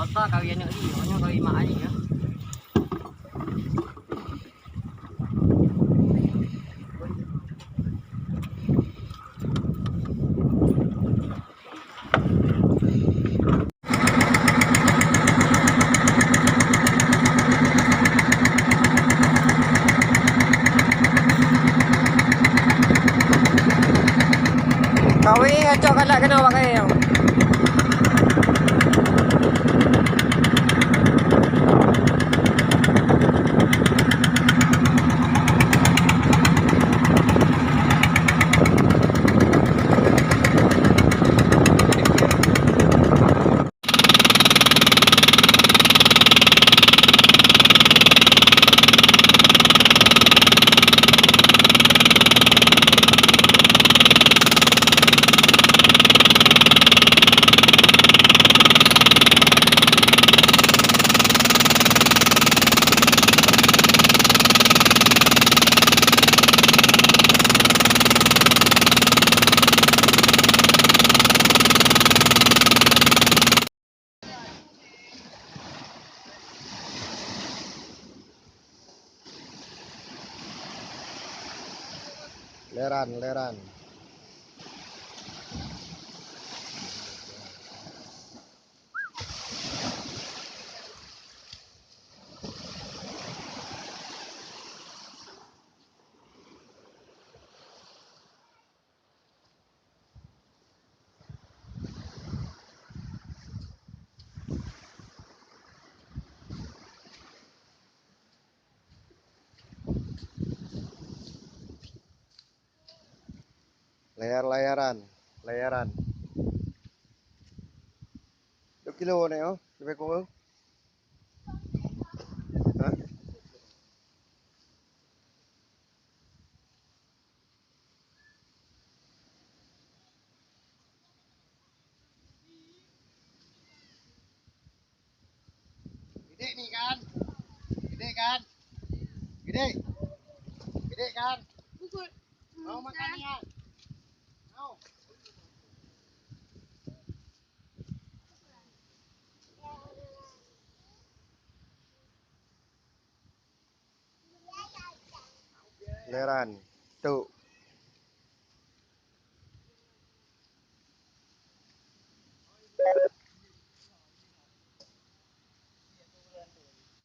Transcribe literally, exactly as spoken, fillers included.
Apa kawin aneuk jih, nyoe kawin mak jih ya. Kawé acok galak keunoe bak kayée. Leran, leran. Layar-layaran, layaran. Dua kilo ni, oh, lebih kurang. Hah? Gede ni kan? Gede kan? Gede. Gede kan? Mau makan ni kan? Mau. Leran, tuk.